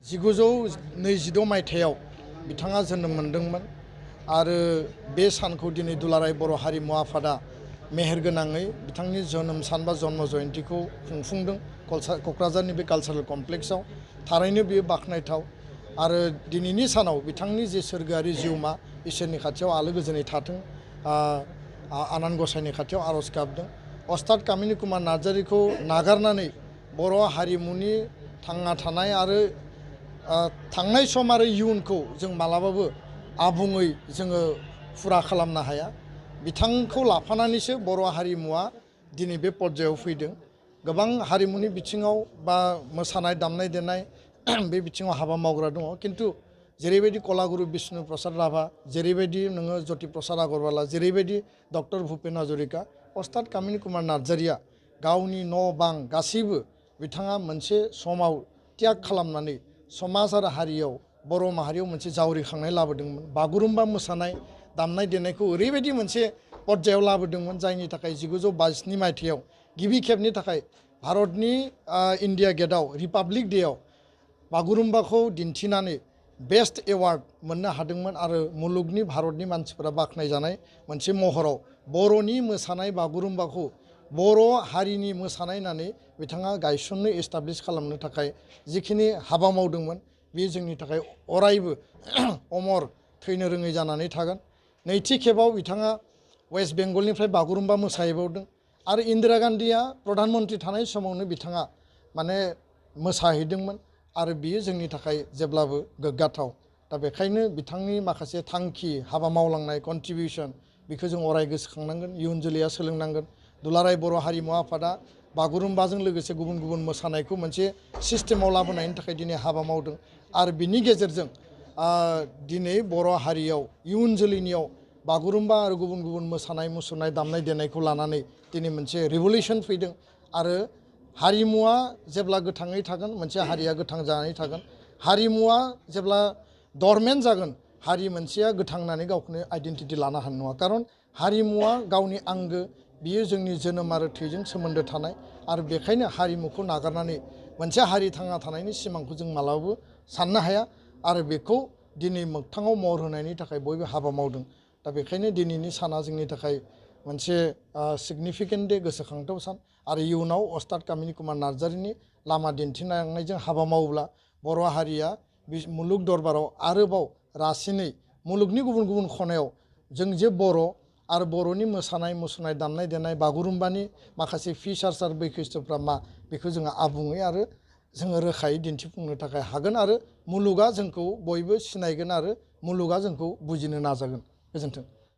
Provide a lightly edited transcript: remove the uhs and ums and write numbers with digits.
1926 मायथाइयाव बिथाङा जोनोम मोनदोंमोन आरो बे सानखौ दिनै दुलाराय बर' हारिमु आफादा मेहेरगोनाङै बिथांनि जोनोम सान बा जन्म जयन्तीखौ खुंफुंदों क'क्राझारनि बे कालचारेल कमप्लेक्सआव। थारैनो बेयो बाख्नायथाव आरो दिनैनि सानाव बिथांनि जे सोरगोआरि जिउमा इसोरनि खाथियाव आलो गोजोनै थाथों, आनान गसाइनि खाथियाव आर'ज गाबदों। अस्ताद कामिनी कुमार नार्जारीखौ नागारनानै बर' हारिमुनि थांना थानाय आरो थांनाय सम आरो इयुनखौ जों मालाबाबो आबुङै जोङो फुरा खालामनो हाया। बिथांखौ लाफानानैसो बर' हारिमुवा दिनै बे पर्यायाव फैदों। गोबां हारिमुनि बिथिङाव बा मोसानाय दामनाय देनाय बे बिथिङाव हाबा मावग्रा दङ, किन्तु जेरैबायदि कलागुरु बिष्णु प्रसाद राभा, जेरैबायदि नोङो ज्योति प्रसाद आगरवाला, जेरैबायदि डक्टर भुपेन हाजरिका, अस्ताद कामिनी कुमार नार्जारीया गावनि न' बां गासैबो बिथाङा मोनसे समाव त्याग खालामनानै समाज आरो हारियाव बर' माहारियाव मोनसे जावरिखांनाय लाबोदोंमोन। बागुरुम्बा मोसानाय दामनाय देनायखौ ओरैबायदि मोनसे पर्यायाव लाबोदोंमोन जायनि थाखाय 1922 मायथाइयाव गिबि खेबनि थाखाय भारतनि इन्डिया गेटआव रिपाब्लिक डेआव बागुरुम्बाखौ दिन्थिनानै बेस्ट एवार्ड मोननो हादोंमोन आरो मुलुगनि भारतनि मानसिफोरा बाख्नायजानाय मोनसे महराव बर'नि मोसानाय बागुरुम्बाखौ बर' हारिनि मोसानाय होननानै बिथाङा गायसननो एस्टाब्लिश खालामनो थाखाय जिखिनि हाबा मावदोंमोन बे जोंनि थाखाय अरायबो अमर थैनो रोङै जानानै थागोन। नैथि खेबाव बिथाङा वेस्ट बेंगलनिफ्राय बागुरुम्बा मोसाहैबावदों आरो इन्दिरा गान्धीया प्रधान मन्त्रि थानाय समावनो बिथाङा माने मोसाहैदोंमोन आरो बियो जोंनि थाखाय जेब्लाबो गोग्गाथाव। दा बेखायनो बिथांनि माखासे थांखि हाबा मावलांनाय कन्ट्रिबिउसन बेखौ जों अराय गोसोखांनांगोन, इयुन जोलैया सोलोंनांगोन। दुलाराय बर' हारिमु आफादा बागुरुम्बाजों लोगोसे गुबुन गुबुन मोसानायखौ मोनसे सिस्टेमाव लाबोनायनि थाखाय दिनै हाबा मावदों आरो बिनि गेजेरजों दिनै बर' हारियाव इयुन जोलैनियाव बागुरुम्बा आरो गुबुन गुबुन मोसानाय मुसुरनाय दामनाय देनायखौ लानानै दिनै मोनसे रिभलिउसन फैदों आरो हारिमुवा जेब्ला गोथाङै थागोन मोनसे हारिया गोथां जानानै थागोन। हारिमुवा जेब्ला डरमेन्ट जागोन हारि मोनसेया गोथां होननानै गावखौनो आइडेन्टिटि लानो हानाय नङा। खारन हारिमुवा गावनि आंगो, बियो जोंनि जोनोम आरो थैजों सोमोन्दो थानाय आरो बेखायनो हारिमुखौ नागारनानै मोनसे हारि थांना थानायनि सिमांखौ जों मालाबाबो साननो हाया आरो बेखौ दिनै मोगथाङाव महर होनायनि थाखाय बयबो हाबा मावदों। दा बेखायनो दिनैनि साना जोंनि थाखाय मोनसे सिगनिफिकेन्ट दे, गोसोखांथाव सान आरो इयुनाव अस्ताद कामिनी कुमार नार्जारीनि लामा दिन्थिलांनायजों हाबा मावोब्ला बर' हारिया मुलुग दरबाराव आरोबाव रासिनै मुलुगनि गुबुन गुबुन खनायाव जों जे बर' आरो बर'नि मोसानाय मुसुरनाय दामनाय देनाय बागुरुम्बानि माखासे फिचार्स आरो बैखिष्ट्यफ्रा मा बेखौ जोङो आबुङै आरो जोङो रोखायै दिन्थिफुंनो थाखाय हागोन आरो मुलुगा जोंखौ बयबो सिनायगोन आरो मुलुगा जोंखौ बुजिनो नाजागोन। गोजोन्थों।